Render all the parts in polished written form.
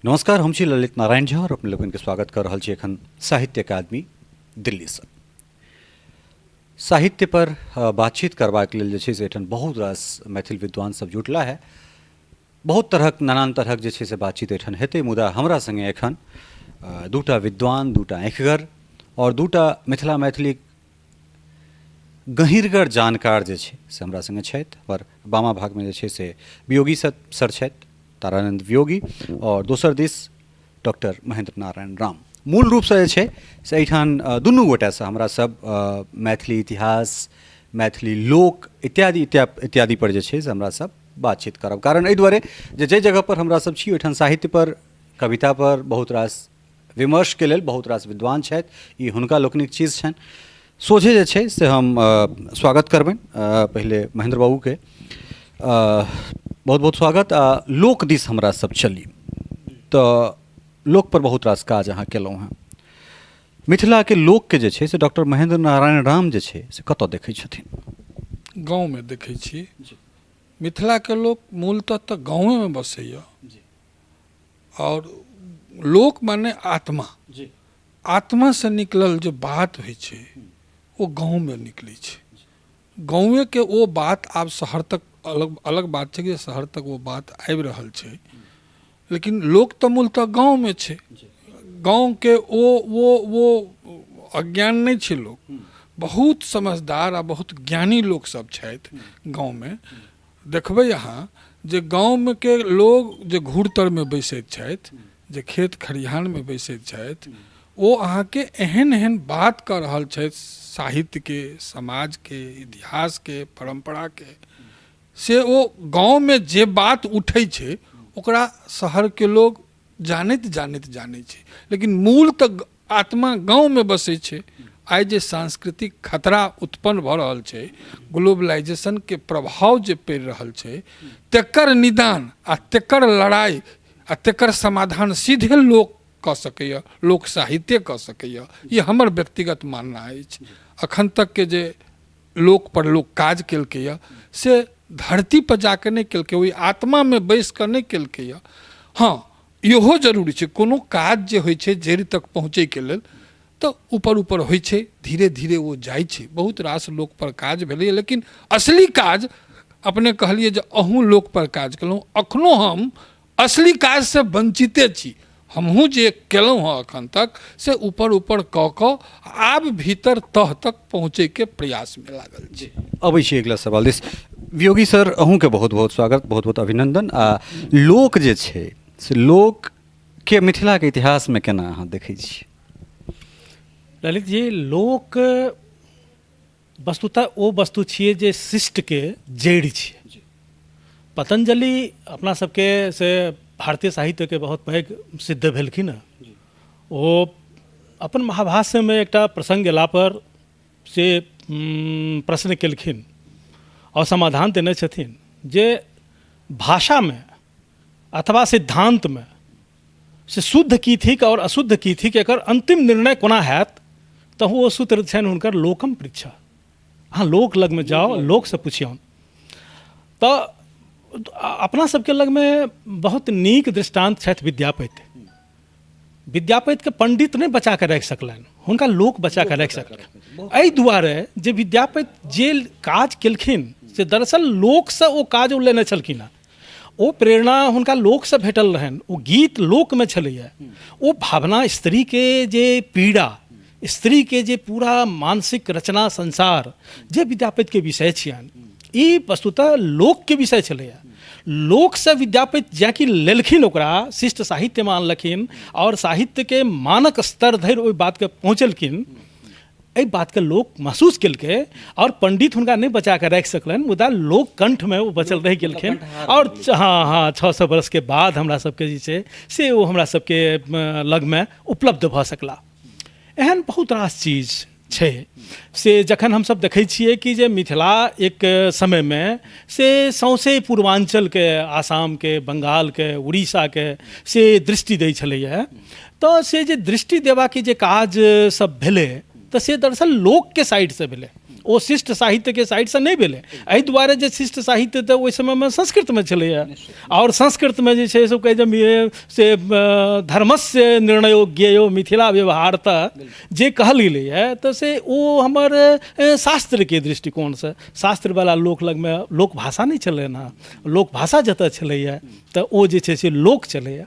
नमस्कार, हम छी ललित नारायण झा और अपने लोगन के स्वागत कर रहल छी एखन साहित्य अकादमी दिल्लीसँ। साहित्य पर बातचीत करबाक लेल जे छै से एहिठाम बहुत रास मैथिल विद्वान सब जुटला है। बहुत तरहक नानान तरहक जे छै से बातचीत एहिठाम हेतै, मुदा हमरा संगे एखन दूटा विद्वान, दूटा आँखिगर और दूटा मिथिला मैथिली गहींरगर जानकार जे छै से हमरा संगे छथि। हमर बामा भागमे जे छै से वियोगी सर छथि, तारानंद वियोगी, और दोसर दिस डॉक्टर महेंद्र नारायण राम। मूल रूपसँ जे छै से एहिठाम दुनू गोटासँ हमरा सब मैथिली इतिहास, मैथिली लोक इत्यादि इत्यादि पर जे छै से हमरा सब बातचीत करब। कारण एहि दुआरे जे जाहि जगह पर हमरा सब छी ओहिठाम साहित्य पर, कविता पर बहुत रास विमर्शके लेल बहुत रास विद्वान छथि, ई हुनका लोकनिक चीज छनि। सोझे जे छै से हम स्वागत करबनि पहिले महेंद्र बाबूके, बहुत बहुत स्वागत। आ लोक दिस हमरा सब चली तऽ लोक पर बहुत रास काज अहाँ केलहुँ हेँ। मिथिलाके लोकके जे छै से डॉक्टर महेंद्र नारायण राम जे छै से कतऽ देखै छथिन? गाँवमे देखै छी। मिथिलाके लोक मूलतः तऽ गाँवेमे बसैए और लोक माने आत्मा, आत्मासँ निकलल जे बात होइ छै ओ गाँवमे निकलै छै। गाँवेके ओ बात आब शहर तक अलग अलग बात छै कि शहर तक ओ बात आबि रहल छै, लेकिन लोक तऽ मूलतः गाँवमे छै। गाँवके ओ ओ ओ अज्ञान नहि छै, लोक बहुत समझदार आ बहुत ज्ञानी लोक सब छथि गाँवमे। देखबै अहाँ जे गाँवमे के लोग जे घूर तरमे बैसैत छथि, जे खेत खरिहानमे बैसैत छथि, ओ अहाँके एहन एहन बात कऽ रहल छथि साहित्यके, समाजके, इतिहासके, परम्पराके, से ओ गाँवमे जे बात उठै छै ओकरा शहरके लोग जानैत जानैत जानै छै, लेकिन मूल तऽ आत्मा गाँवमे बसै छै। आइ जे सांस्कृतिक खतरा उत्पन्न भऽ रहल छै, ग्लोबलाइजेशनके प्रभाव जे पड़ि रहल छै, तकर निदान आ तकर लड़ाइ आ तकर समाधान सीधे लोक कऽ सकैए, लोक साहित्ये कऽ सकैए। ई हमर व्यक्तिगत मानना अछि। अखन तकके जे लोक पर लोक काज केलकैए से धरती पर जाके नहि केलकै, ओहि आत्मामे बैस कऽ नहि केलकैए। हँ, इहो जरूरी छै, कोनो काज जे होइ छै जड़ि तक पहुँचैके लेल तऽ ऊपर ऊपर होइ छै, धीरे धीरे ओ जाइ छै। बहुत रास लोकपर काज भेलैए, लेकिन असली काज अपने कहलियै जे अहूँ लोकपर काज केलहुँ, अखनो हम असली काजसँ वञ्चिते छी। हमहूँ जे केलहुँ हँ अखन तक से ऊपर ऊपर कऽ कऽ आब भीतर तह तक पहुँचैके प्रयासमे लागल छी। अबै छी अगिला सवाल दिस। वियोगी सर, अहूँके बहुत बहुत स्वागत, बहुत बहुत अभिनन्दन। आ लोक जे छै से लोकके मिथिलाके इतिहासमे केना अहाँ देखै छी? ललित जी, लोक वस्तुतः ओ वस्तु छियै जे शिष्टके जड़ि छियै। पतञ्जलि अपना सबके से भारतीय साहित्यके बहुत पैघ सिद्ध भेलखिन हँ। ओ अपन महाभाष्यमे एकटा प्रसङ्ग एलापर से प्रश्न केलखिन आओर समाधान देने छथिन जे भाषामे अथवा सिद्धान्तमे से शुद्ध की थिक आओर अशुद्ध की थिक, एकर अन्तिम निर्णय कोना हैत। तऽ ओ सूत्र छनि हुनकर लोकम पृच्छ, अहाँ लोक लगमे जाउ, लोकसँ पुछियौन। तऽ अपना सबके लगमे बहुत नीक दृष्टान्त छथि विद्यापति। विद्यापतिके पंडित नहि बचा कऽ राखि सकलनि, हुनका लोक बचा कऽ राखि सकलखिन। एहि दुआरे जे विद्यापति जे काज केलखिन से दरअसल लोकसँ ओ काज ओ लेने छलखिन हँ, ओ प्रेरणा हुनका लोकसँ भेटल रहनि, ओ गीत लोकमे छलैए, ओ भावना स्त्रीके जे पीड़ा, स्त्रीके जे पूरा मानसिक रचना संसार जे विद्यापतिके विषय छियनि, ई वस्तुतः लोकके विषय छलैए। लोकसँ विद्यापति जेँ कि लेलखिन ओकरा शिष्ट साहित्यमे आनलखिन आओर साहित्यके मानक स्तर धरि ओहि बातके पहुँचेलखिन, एहि बातके लोक महसूस केलकै आओर पंडित हुनका नहि बचा कऽ राखि सकलनि, मुदा लोक कंठमे ओ बचल रहि गेलखिन। आओर हँ हँ 600 वर्षके बाद हमरा सबके जे छै से ओ हमरा सबके लगमे उपलब्ध भऽ सकला। एहन बहुत रास चीज छै से जखन हमसब देखै छियै कि जे मिथिला एक समयमे से सौँसे पूर्वाञ्चलके, आसामके, बङ्गालके, उड़ीसाके से दृष्टि दै छलैए, तऽ से जे दृष्टि देबाके जे काज सब भेलै तऽ से दरअसल लोकके साइडसँ भेलै। ओ शिष्ट साहित्यके साइडसँ नहि भेलै। एहि दुआरे जे शिष्ट साहित्य तऽ ओहि समयमे संस्कृतमे छलैए, आओर संस्कृतमे जे छै से कहै जे से धर्मस्य निर्णयो ज्ञेयो मिथिला व्यवहारतः जे कहल गेलैए, तऽ से ओ हमर शास्त्रके दृष्टिकोणसँ शास्त्रवला लोक लगमे लोक भाषा नहि छलनि हँ। लोक भाषा जतऽ छलैए तऽ ओ जे छै से लोक छलैए।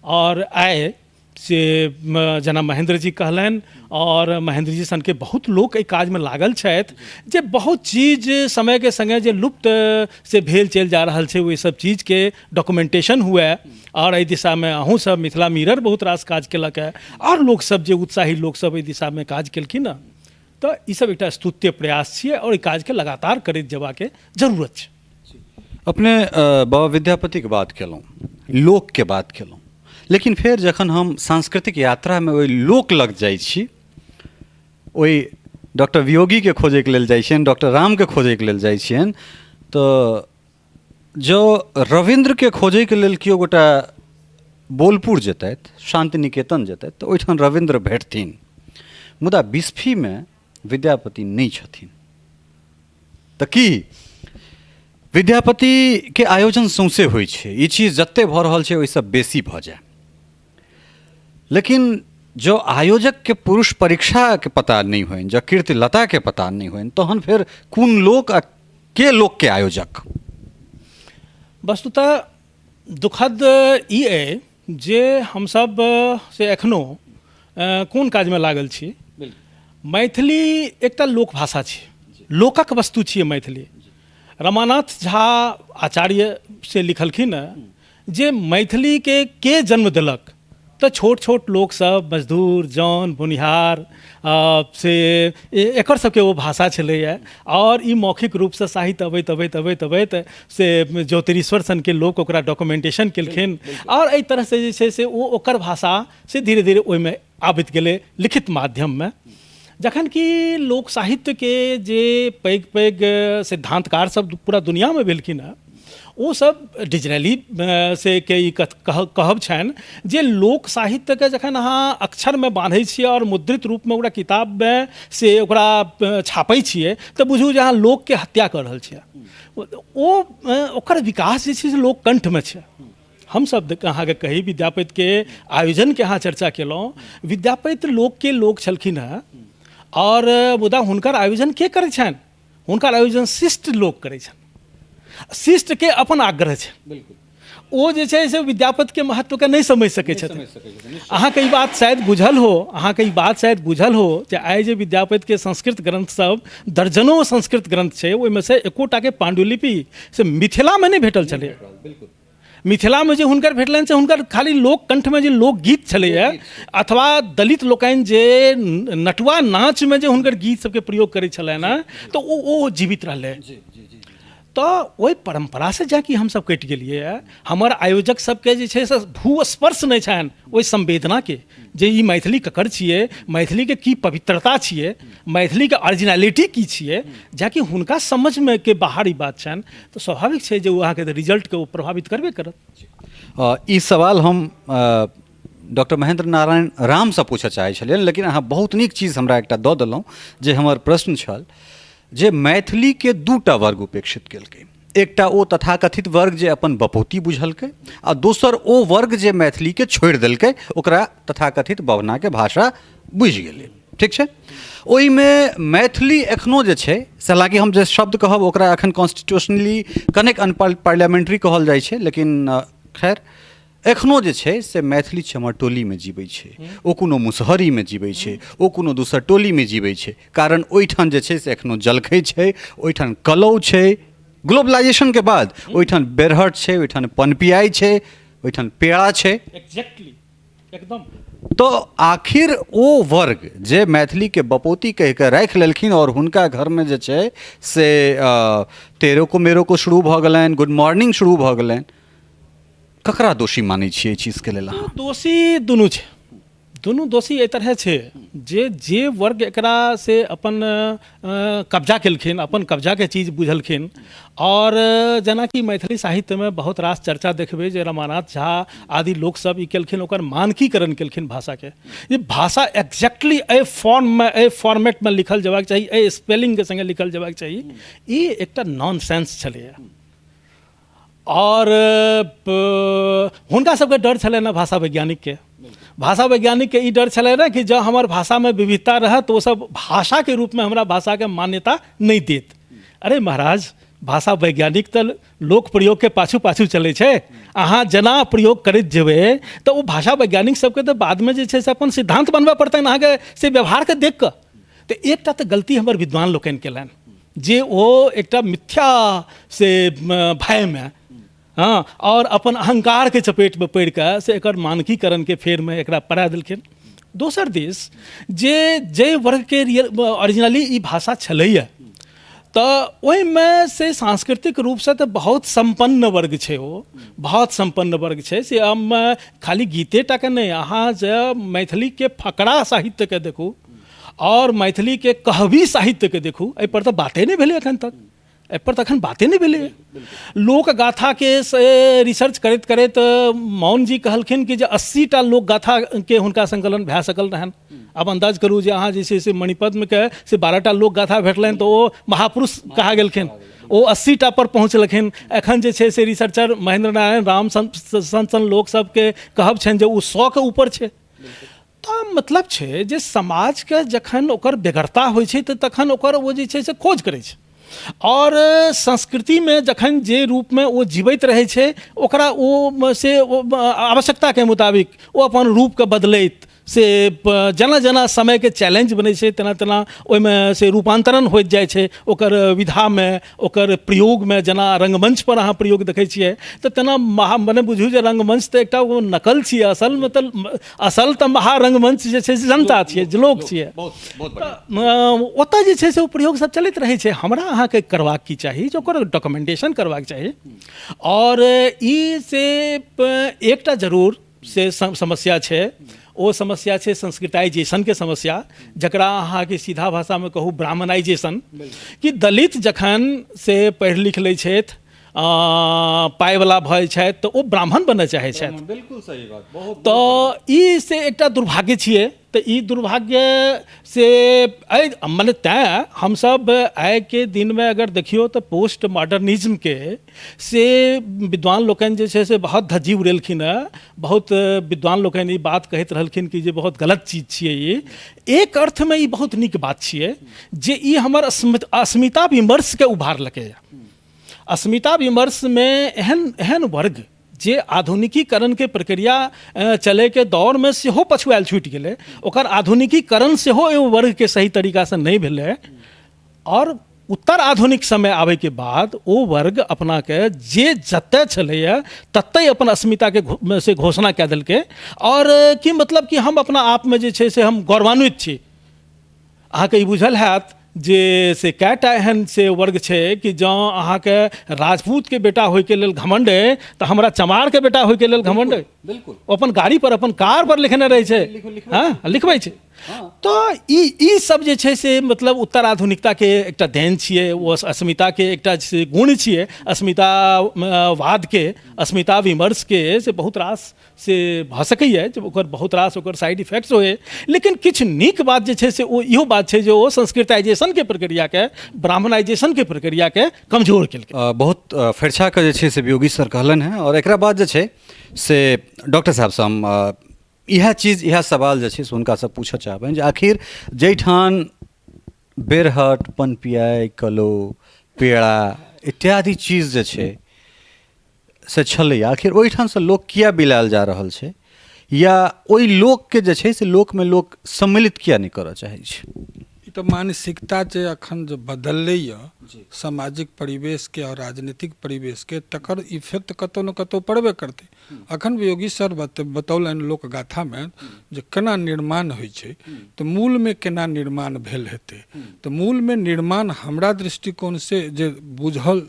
आओर आइ से जेना महेन्द्र जी कहलनि, आओर महेन्द्र जी सनके बहुत लोक एहि काजमे लागल छथि जे बहुत चीज समयके सङ्गे जे लुप्त से भेल चलि जा रहल छै, ओहि सब चीजके डॉक्यूमेंटेशन हुए। आओर एहि दिशामे अहूँ सब मिथिला मिरर बहुत रास काज केलक हँ, आओर लोकसब जे उत्साही लोकसब एहि दिशामे काज केलखिन हँ, तऽ ईसब एकटा स्तुत्य प्रयास छियै आओर एहि काजके लगातार करैत जेबाके जरूरत छै। अपने बाबा विद्यापतिके बात केलहुँ, लोकके बात केलहुँ, लेकिन फेर जखन हम सांस्कृतिक यात्रामे ओहि लोक लग जाइ छी, ओहि डॉक्टर वियोगीके खोजैके लेल जाइ छियनि, डॉक्टर रामके खोजैके लेल जाइ छियनि, तऽ जँ रविन्द्रके खोजैके लेल केओ गोटा बोलपुर जेतथि, शान्ति निकेतन जेतथि, तऽ ओहिठाम रविन्द्र भेटथिन, मुदा बिस्फीमे विद्यापति नहि छथिन। तऽ की विद्यापतिके आयोजन सौंसे होइ छै, ई चीज जते भऽ रहल छै ओहिसँ बेसी भऽ जाय, लेकिन जँ आयोजकके पुरुष परीक्षाके पता नहि होइन, जँ कीर्तिलताके पता नहि होइन, तहन फेर कोन लोक आ के लोकके आयोजक? वस्तुतः दुखद ई अइ जे हमसब से एखनो कोन काजमे लागल छी। मैथिली एकटा लोक भाषा छै, लोकक वस्तु छियै मैथिली। रमानाथ झा आचार्य से लिखलखिन हँ जे मैथिलीके के जन्म देलक, तऽ छोट छोट लोकसब, मजदूर, जन, बोनिहार से एकर सबके ओ भाषा छलैए, आओर ई मौखिक रूपसँ साहित्य अबैत अबैत अबैत अबैत से ज्योतिरीश्वर सनके लोक ओकरा डॉक्यूमेंटेशन केलखिन, आओर एहि तरहसँ जे छै से ओ ओकर भाषा से धीरे धीरे ओहिमे आबैत गेलै लिखित माध्यममे। जखन कि लोक साहित्यके जे पैघ पैघ सिद्धान्तकार सब पूरा दुनिआमे भेलखिन हँ, ओ सब डिजरैली से के ई कहब छनि जे लोक साहित्यके जखन अहाँ अक्षरमे बान्है छियै आओर मुद्रित रूपमे ओकरा किताबमे से ओकरा छापै छियै, तऽ बुझू जे अहाँ लोकके हत्या कऽ रहल छियै। ओ ओकर विकास जे छै से लोक कण्ठमे छै। हमसब अहाँके कही, विद्यापतिके आयोजनके अहाँ चर्चा केलहुँ, विद्यापति लोकके लोक छलखिन हँ, आओर मुदा हुनकर आयोजन के करै छनि? हुनकर आयोजन शिष्ट लोक करै छनि। शिष्टके अपन आग्रह छै, ओ जे छै से विद्यापतिके महत्वके नहि समझि सकै छथिन। अहाँके ई बात शायद बुझल हो, अहाँके ई बात शायद बुझल हो जे आइ जे विद्यापतिके संस्कृत ग्रंथ सब दर्जनों संस्कृत ग्रंथ छै, ओहिमे से एकोटाके पांडुलिपि से मिथिलामे नहि भेटल छलै। मिथिलामे जे हुनकर भेटलनि से हुनकर खाली लोक कंठमे जे लोकगीत छलैए, अथवा दलित लोकनि जे नटुआ नाचमे जे हुनकर गीत सबके प्रयोग करै छलनि हँ, तऽ ओ जीवित रहलै। तऽ ओहि परम्परासँ जाकि हमसब कटि गेलियै। हमर आयोजक सबके जे छै से भू स्पर्श नहि छनि ओहि संवेदनाके जे ई मैथिली ककर छियै, मैथिलीके की पवित्रता छियै, मैथिलीके ओरिजिनलिटी की छियै। जाकि हुनका समझमे के बाहर ई बात छनि, तऽ स्वाभाविक छै जे ओ अहाँके रिजल्टके ओ प्रभावित करबे करत। ई सवाल हम डॉक्टर महेंद्र नारायण रामसँ पूछऽ चाहै छलियनि, लेकिन अहाँ बहुत नीक चीज हमरा एकटा दऽ देलहुँ जे हमर प्रश्न छल जे मैथिलीके दूटा वर्ग उपेक्षित केलकै, एकटा ओ तथाकथित वर्ग जे अपन बपौती बुझलकै, आ दोसर ओ वर्ग जे मैथिलीके छोड़ि देलकै, ओकरा तथाकथित बभनाके भाषा बुझि गेलै। ठीक छै, ओहिमे मैथिली एखनो जे छै से, हालाँकि हम जे शब्द कहब ओकरा एखन कॉन्स्टिट्यूशनली कनेक अनपार्लियामेंट्री कहल जाइ छै, लेकिन खैर एखनो जे छै से मैथिली चमरटोलीमे जीबै छै, ओ कोनो मुसहरीमे जीबै छै, ओ कोनो दोसर टोलीमे जीबै छै, कारण ओहिठाम जे छै से एखनो जलखै छै, ओहिठाम कलौ छै। ग्लोबलाइजेशनके बाद ओहिठाम बेरहट छै, ओहिठाम पनपियाइ छै, ओहिठाम पेड़ा छै। एग्जैक्टली, एकदम। तऽ आखिर ओ वर्ग जे मैथिलीके बपौती कहिके राखि लेलखिन आओर हुनका घरमे जे छै से तेरो को मेरो को शुरू भऽ गेलनि, गुड मॉर्निंग शुरू भऽ गेलनि, ककरा दोषी मानै छियै एहि चीजके लेल अहाँ? दोषी दुनू छै। दुनू दोषी एहि तरहे छै जे जे वर्ग एकरा से अपन कब्जा केलखिन, अपन कब्जाके चीज बुझलखिन। आओर जेनाकि मैथिली साहित्यमे बहुत रास चर्चा देखबै जे रमानाथ झा आदि लोकसभ ई केलखिन, ओकर मानकीकरण केलखिन भाषाके। ई भाषा एक्जैक्टली एहि फॉर्ममे, एहि फॉर्मेटमे लिखल जेबाक चाही, एहि स्पेलिंगके सङ्गे लिखल जेबाक चाही, ई एकटा नॉनसेंस छलैए। आओर हुनका सबके डर छलनि हँ, भाषा वैज्ञानिकके, भाषा वैज्ञानिकके ई डर छलै ने कि जँ हमर भाषामे विविधता रहत तऽ ओसब भाषाके रूपमे हमरा भाषाके मान्यता नहि देत। अरे महाराज, भाषा वैज्ञानिक तऽ लोक प्रयोगके पाछू पाछू चलै छै। अहाँ जेना प्रयोग करैत जेबै तऽ ओ भाषा वैज्ञानिक सबके तऽ बादमे जे छै से अपन सिद्धान्त बनबऽ पड़तनि अहाँके से व्यवहारके देखि कऽ। तऽ एकटा तऽ गलती हमर विद्वान लोकनि केलनि जे ओ एकटा मिथ्या से भयमे, हँ, आओर अपन अहंकारके चपेटमे पड़िकऽ से एकर मानकीकरणके फेरमे एकरा पड़ा देलखिन। दोसर दिस जे जाहि वर्गके रियल ओरिजिनली ई भाषा छलैए तऽ ओहिमे से सांस्कृतिक रूपसँ तऽ बहुत सम्पन्न वर्ग छै, ओ बहुत सम्पन्न वर्ग छै। से हम खाली गीते टाके नहि, अहाँ जे मैथिलीके फकरा साहित्यके देखू आओर मैथिलीके कहबी साहित्यके देखू, एहिपर तऽ बाते नहि भेलै एखन तक, एहिपर तऽ एखन बाते नहि भेलै। लोक गाथाके से रिसर्च करैत करैत मौन जी कहलखिन कि जे 80टा लोक गाथाके हुनका संकलन भए सकल रहनि। आब अन्दाज करू जे अहाँ जे छै से मणिपद्मके से 12टा लोक गाथा भेटलनि तऽ ओ महापुरुष कहा गेलखिन, ओ 80टा पर पहुँचलखिन। एखन जे छै से रिसर्चर महेंद्र नारायण राम सन सन सन लोक सबके कहब छनि जे ओ 100के ऊपर छै। तऽ मतलब छै जे समाजके जखन ओकर बेगरता होइ छै तऽ तखन ओकर ओ जे छै से खोज करै छै, आओर संस्कृतिमे जखन जे रूपमे ओ जीवैत रहै छै ओकरा ओ से आवश्यकताके मुताबिक ओ अपन रूपके बदलैत से जेना जेना समयके चैलेंज बनै छै तेना तेना ओहिमे से रूपान्तरण होइत जाइ छै ओकर विधामे, ओकर प्रयोगमे। जेना रङ्गमञ्चपर अहाँ प्रयोग देखै छियै तऽ तेना महा मने बुझू जे रङ्गमञ्च तऽ एकटा ओ नकल छियै, असलमे तऽ असल तऽ महारङ्गमञ्च जे छै से जनता छियै, जे लोक छियै, तऽ ओतऽ जे छै से ओ प्रयोग सब चलैत रहै छै। हमरा अहाँके करबाक की चाही जे ओकर डॉक्युमेंटेशन करबाक चाही। आओर ई से एकटा जरूर से समस्या छै, ओ समस्या छै संस्कृताइजेशनके समस्या, जकरा अहाँके सीधा भाषामे कहू ब्राह्मणाइजेशन, कि दलित जखन से पढ़ि लिख लै छथि, पाइवला भऽ जाइ छथि तऽ ओ ब्राह्मण बनऽ चाहै छथि। बिल्कुल सही बात, बहुत। तऽ ई से एकटा दुर्भाग्य छियै। तऽ ई दुर्भाग्य से एहि मने तैँ हमसब आइके दिनमे अगर देखियौ तऽ पोस्ट मॉडर्निज्मके से विद्वान लोकनि जे छै से बहुत धज्जी उड़ेलखिन हँ। बहुत विद्वान लोकनि ई बात कहैत रहलखिन कि जे बहुत गलत चीज छियै ई। एक अर्थमे ई बहुत नीक बात छियै जे ई हमर अस्मिता विमर्शके उभारलकैए। अस्मिता विमर्शमे एहन एहन वर्ग जे आधुनिकीकरणके प्रक्रिया चलैके दौरमे सेहो पछुआयल छुटि गेलै, ओकर आधुनिकीकरण सेहो एहि वर्गके सही तरीकासँ नहि भेलै, आओर उत्तर आधुनिक समय आबैके बाद ओ वर्ग अपनाके जे जतऽ छलैए ततहि अपन अस्मिताके से घोषणा कए देलकै। आओर की मतलब कि हम अपना आपमे जे छै से हम गौरवान्वित छी। अहाँके ई बुझल हैत जे से कएटा एहन से वर्ग छै कि जँ अहाँके राजपूतके बेटा होइके लेल घमण्ड अइ तऽ हमरा चमारके बेटा होइके लेल घमण्ड अइ। बिल्कुल। ओ अपन गाड़ी पर, अपन कार पर लिखने रहै छै, हँ, लिखबै छै। तऽ ई सब जे छै से मतलब उत्तर आधुनिकताके एकटा देन छियै, ओ अस्मिताके एकटा से गुण छियै, अस्मितावादके, अस्मिता विमर्शके से बहुत रास से भऽ सकैए जे ओकर बहुत रास ओकर साइड इफेक्ट्स होइ, लेकिन किछु नीक बात जे छै से ओ इहो बात छै जे ओ संस्कृताइजेशनके प्रक्रियाके, ब्राह्मणाइजेशनके प्रक्रियाके कमजोर केलकै। बहुत फरिछा कऽ जे छै से वियोगी सर कहलनि हेँ। आओर एकरा बाद जे छै से डॉक्टर साहबसँ हम इएह चीज, इएह सवाल जे छै से हुनकासँ पूछऽ चाहबनि जे आखिर जाहिठाम बेरहट, पनपियाइ, कलो, पेड़ा इत्यादि चीज जे छै से छलैए, आखिर ओहिठामसँ लोक किए बिलायल जा रहल छै, या ओहि लोकके जे छै से लोकमे लोक सम्मिलित किए नहि करऽ चाहै छै? ई तऽ मानसिकता जे अखन जे बदललैए सामाजिक परिवेशके आओर राजनीतिक परिवेशके, तकर इफेक्ट कतहु ने कतहु पड़बे करतै। अखन योगी सर बतौलनि लोकगाथामे जे केना निर्माण होइ छै, तऽ मूलमे केना निर्माण भेल हेतै। तऽ मूलमे निर्माण हमरा दृष्टिकोणसँ जे बुझल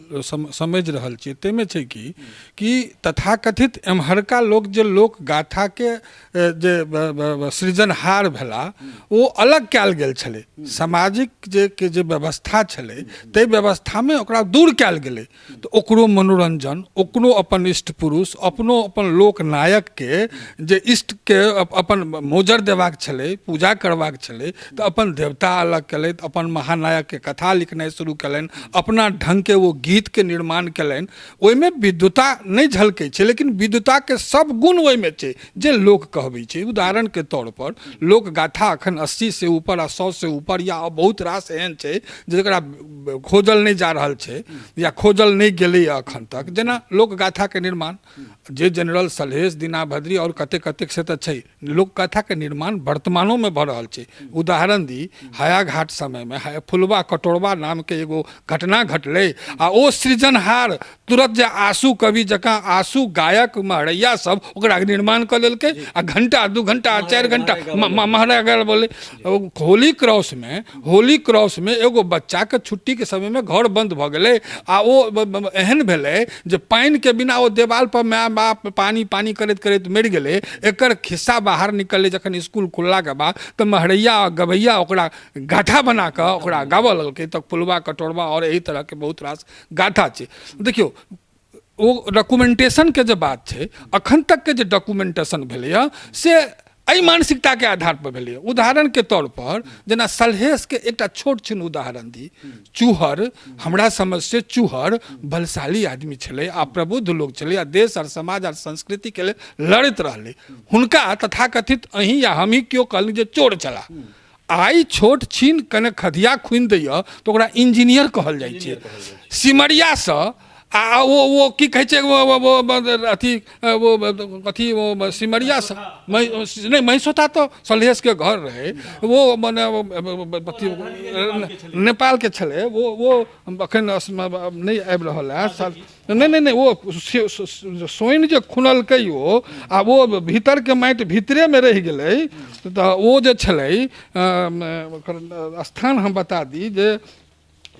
समझि रहल छियै ताहिमे छै कि तथाकथित एम्हरका लोक जे लोकगाथाके जे सृजनहार भेला ओ अलग कयल गेल छलै। सामाजिक जे के जे व्यवस्था छलै ताहि व्यवस्थामे ओकरा दूर कयल गेलै। तऽ ओकरो मनोरञ्जन, ओकरो अपन इष्ट पुरुष, अपनो अपन लोकनायकके जे इष्टके अपन मोजर देबाक छलै, पूजा करबाक छलै, तऽ अपन देवता अलग केलथि, अपन महानायकके कथा लिखनाइ शुरू केलनि, अपना ढङ्गके ओ गीतके निर्माण केलनि। ओहिमे विद्वता नहि झलकै छै, लेकिन विद्वताके सब गुण ओहिमे छै जे लोक कहबै छै। उदाहरणके तौरपर लोकगाथा अखन 80 से ऊपर आ 100 से ऊपर या बहुत रास एहन छै जकरा खोजल नहि जा रहल छै या खोजल नहि गेलैए अखन तक। जेना लोकगाथाके निर्माण जे जनरल सलहेश, दीनाभद्री आओर कतेक कतेक से तऽ छै, लोकगाथाके निर्माण वर्तमानोमे भऽ रहल छै। उदाहरण दी, हायाघाट समयमे फुलवा कटोरबा नामके एगो घटना घटलै आ ओ सृजनहार तुरत जे आशु कवि जकाँ आशु गायक महरैया सब ओकरा निर्माण कऽ लेलकै आ घंटा 2 घंटा 4 घंटा महरा बोले। होली क्रॉसमे एगो बच्चाके छुट्टीके समयमे घर बंद भऽ गेलै आ ओ एहन भेलै जे पानिके बिना ओ देवाल पर माय बाप पानि पानि करैत करैत मरि गेलै। एकर खिस्सा बाहर निकललै जखन स्कूल खुललाके बाद, तऽ महरैया आ गबैया ओकरा गाथा बना कऽ ओकरा गाबऽ लगलकै। तऽ फुलवा कटोरबा आओर एहि तरहके बहुत रास गाथा छै। देखियौ, ओ डॉक्यूमेंटेशनके जे बात छै, अखन तकके जे डॉक्यूमेंटेशन भेलैए से एहि मानसिकताके आधार पर भेलैए। उदाहरणके तौर पर जेना सलहेशके एकटा छोट छिन उदाहरण दी, चूहर। हमरा समझसँ चूहर बलशाली आदमी छलै आ प्रबुद्ध लोक छलै आ देश आओर समाज आओर संस्कृतिके लेल लड़ैत रहलै। हुनका तथाकथित अहीं या हमही केओ कहलनि जे चोर छलाह। आइ छोट छिन कने खधिया खुनि दैए तऽ ओकरा इंजीनियर कहल जाइ छै। सिमरियासँ आ ओ ओ की कहै छै, ओ अथी, ओ अथी, ओ सिमरियासँ नहि, महिसोता तऽ सलहेशके घर रहै। ओ मने अथी नेपालके छलै। ओ ओ एखन नहि आबि रहल है। नहि नहि नहि, ओ सोनि जे खुनलकै ओ आ ओ भीतरके माटि भीतरेमे रहि गेलै। तऽ ओ जे छलै, ओकर स्थान हम बता दी जे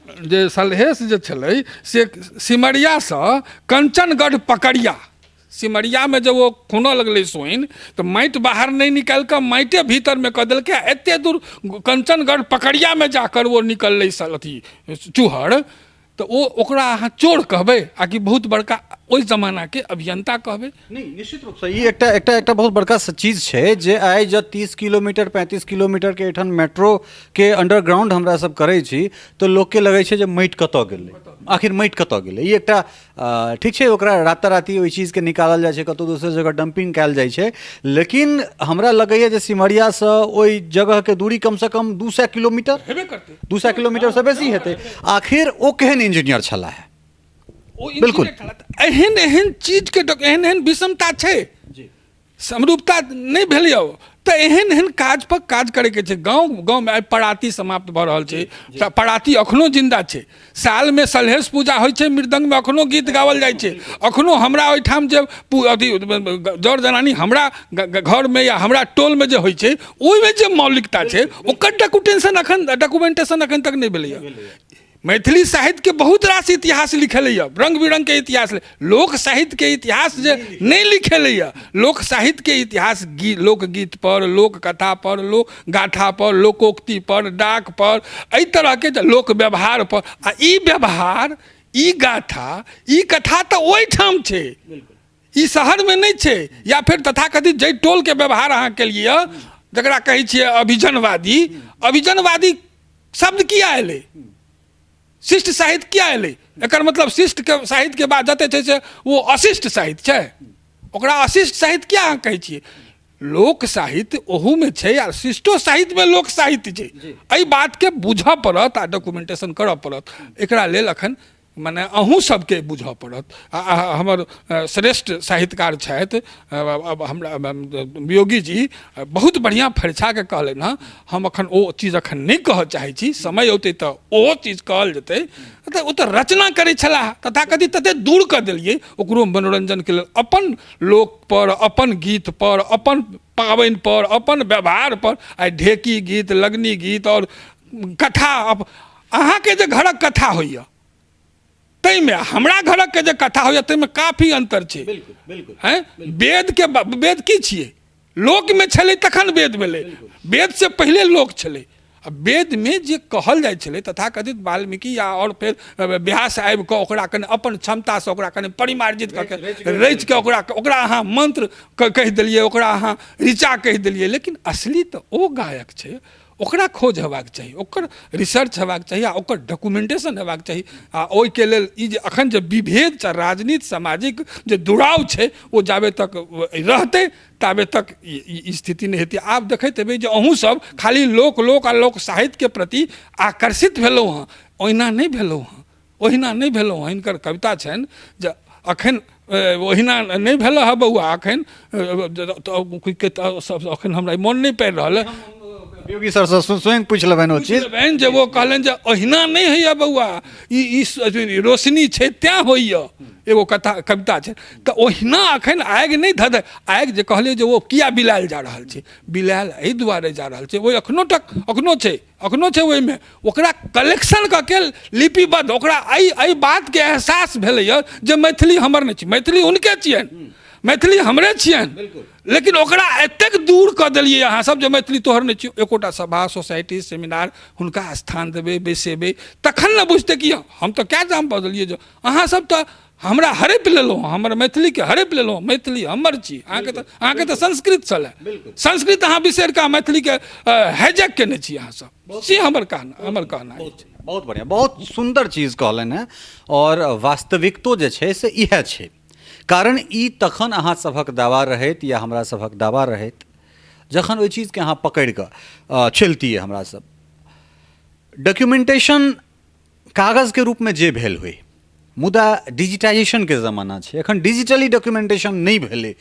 जे सलहेश जे छलै से सिमरियासँ कंचनगढ़ पकड़िया, सिमरियामे जब ओ खुनऽ लगलै सोनि तऽ माटि बाहर नहि निकालि कऽ माटिए भीतरमे कऽ देलकै आ एतेक दूर कंचनगढ़ पकड़ियामे जाकर ओ निकललै अथी चूहड़। तऽ ओ ओकरा अहाँ चोर कहबै आ कि बहुत बड़का ओहि जमानाके अभियंता कहबै? नहि, निश्चित रूपसँ ई एकटा एकटा एकटा बहुत बड़का चीज छै जे आइ जँ 30 किलोमीटर, 35 किलोमीटरके एहिठाम मेट्रोके अंडरग्राउंड हमरा सब करै छी तऽ लोकके लगै छै जे माटि कतऽ गेलै, आखिर माटि कतऽ गेलै। ई एकटा ठीक छै, ओकरा राताराती ओहि चीजके निकालल जाइ छै, कतहु दोसर जगह डम्पिंग कयल जाइ छै, लेकिन हमरा लगैए जे सिमरियासँ ओहि जगहके दूरी कमसँ कम 200 किलोमीटर हेबे करतै। 200 किलोमीटरसँ बेसी हेतै। आखिर ओ केहन इंजीनियर छलाह? ओ बिल्कुल एहन एहन चीजके एहन एहन विषमता छै, समरूपता नहि भेल यौ। तऽ एहन एहन काज पर काज करैके छै। गाँव गाँवमे आइ पराती समाप्त भऽ रहल छै तऽ पराती अखनो जिन्दा छै। सालमे सलहेश पूजा होइ छै, मृदङ्गमे अखनो गीत गाओल जाइ छै। अखनो हमरा ओहिठाम जे अथी जर जनानी हमरा घरमे या हमरा टोलमे जे होइ छै, ओहिमे जे मौलिकता छै ओकर डॉक्यूमेंटेशन अखन तक नहि भेलैए। मैथिली साहित्यके बहुत रास इतिहास लिखेलैए, रङ्ग बिरङ्गके इतिहास, लोक साहित्यके इतिहास जे नहि लिखेलैए। लोक साहित्यके इतिहास लोकगीत पर, लोक कथा पर, लोक गाथा पर, लोकोक्ति पर, डाक पर, एहि तरहके जे लोक व्यवहार पर। आ ई व्यवहार, ई गाथा, ई कथा तऽ ओहिठाम छै, ई शहरमे नहि छै। या फेर तथाकथित जाहि टोलके व्यवहार अहाँ केलियै, जकरा कहै छियै अभिजनवादी, अभिजनवादी शब्द किया एलै? शिष्ट साहित्य किया एलै? एकर मतलब शिष्टके साहित्यके बाद जते छै से ओ अशिष्ट साहित्य छै। ओकरा अशिष्ट साहित्य किया अहाँ कहै छियै? लोक साहित्य ओहूमे छै आ शिष्टो साहित्यमे लोक साहित्य छै। एहि बातके बुझऽ पड़त आ डॉक्यूमेंटेशन करऽ पड़त। एकरा लेल अखन मने अहूँ सबके बुझऽ पड़त। आ हमर श्रेष्ठ साहित्यकार छथि हमरा वियोगी जी, बहुत बढ़िआँ फरिछाके कहलनि हँ। हम अखन ओ चीज अखन नहि कहऽ चाहै छी, समय औतै तऽ ओहो चीज कहल जेतै। तऽ ओ तऽ रचना करै छलाह, तथाकथित तते दूर कऽ देलियै ओकरो मनोरञ्जनके लेल, अपन लोकपर, अपन गीतपर, अपन पाबनिपर, अपन व्यवहारपर। आइ ढेकी गीत, लगनी गीत आओर कथा, अहाँके जे घरक कथा होइए ताहिमे हमरा घरक जे कथा होइए ताहिमे काफी अन्तर छै। बिल्कुल बिल्कुल। हैं, वेदके वेद की छियै? लोकमे छलै तखन वेद भेलै, वेदसँ पहिले लोक छलै। आ वेदमे जे कहल जाइ छलै, तथाकथित वाल्मीकि या आओर फेर व्यास आबि कऽ ओकरा कनि अपन क्षमतासँ ओकरा कनि परिमार्जित कऽ के रचि कऽ ओकरा ओकरा अहाँ मन्त्र कहि देलियै, ओकरा अहाँ ऋचा कहि देलियै, लेकिन असली तऽ ओ गायक छै। ओकरा खोज हेबाक चाही, ओकर रिसर्च हेबाक चाही आ ओकर डॉक्यूमेंटेशन हेबाक चाही। आ ओहिके लेल ई जे अखन जे विभेद छै, राजनीति सामाजिक जे दुराव छै, ओ जाबे तक रहतै ताबे तक ई स्थिति नहि हेतै। आब देखैत हेबै जे अहूँ सब खाली लोक लोक आ लोक साहित्यके प्रति आकर्षित भेलहुँ हँ, ओहिना नहि भेलहुँ हँ, ओहिना नहि भेलहुँ हँ। हिनकर कविता छनि जे अखन ओहिना नहि भेल हँ बौआ, अखन अखन हमरा मोन नहि पड़ि रहल है। योगी सर से स्वयं पूछि लेबनि ओ चीज। लेबनि जे ओ कहलनि जे ओहिना नहि होइए बौआ, ई रोशनी छै तैँ होइए। एगो कथा कविता छै तऽ ओहिना अखन आगि नहि धध आगि जे कहलियै जे ओ किया बिलायल जा रहल छै, बिलायल एहि दुआरे जा रहल छै, ओ एखनो तक एखनो छै, एखनो छै ओहिमे। ओकरा कलेक्शन कऽ के लिपिबद्ध ओकरा एहि एहि बातके एहसास भेलैए जे मैथिली हमर नहि छी, मैथिली हुनके छियनि, मैथिली हमरे छियनि, लेकिन ओकरा एतेक दूर कऽ देलियै अहाँ सब जे मैथिली तोहर नहि छियौ। एकोटा सभा सोसाइटी सेमिनार हुनका स्थान देबै, बैसेबै, तखन ने बुझतै कि हम तऽ कए जाम बदलियै जे अहाँ सब तऽ हमरा हड़पि लेलहुँ, हमर मैथिलीके हड़पि लेलहुँ, मैथिली हमर छी, अहाँके तऽ संस्कृत छलै, संस्कृत अहाँ बिसरि कऽ मैथिलीके हाईजैक केने छी अहाँ सब, से हमर कहना अछि। बहुत बढ़िआँ, बहुत सुन्दर चीज कहलनि हेँ आओर वास्तविकतो जे छै से इएह छै। कारण ई तखन अहाँ सभक दावा रहैत या हमरा सभक दावा रहैत जखन ओहि चीजके अहाँ पकड़ि कऽ चलितियै। हमरा सब डॉक्यूमेंटेशन कागजके रूपमे जे भेल होइ, मुदा डिजिटाइजेशनके जमाना छै, एखन डिजिटली डॉक्यूमेंटेशन नहि भेलै।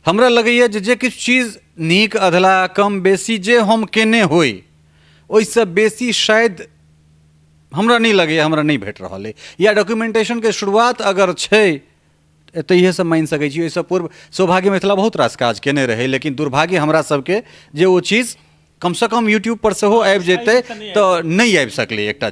हमरा लगैए जे जे किछु चीज नीक अधला कम बेसी जे हम केने होइ ओहिसँ बेसी शायद हमरा नहि लगैए, हमरा नहि भेट रहल अइ या डॉक्यूमेंटेशनके शुरुआत अगर छै एतहिएसँ मानि सकै छी। ओहिसँ पूर्व सौभाग्य मिथिला बहुत रास काज केने रहै, लेकिन दुर्भाग्य हमरा सबके जे ओ चीज कमसँ कम यूट्यूबपर सेहो आबि जेतै तऽ नहि आबि सकलै एकटा।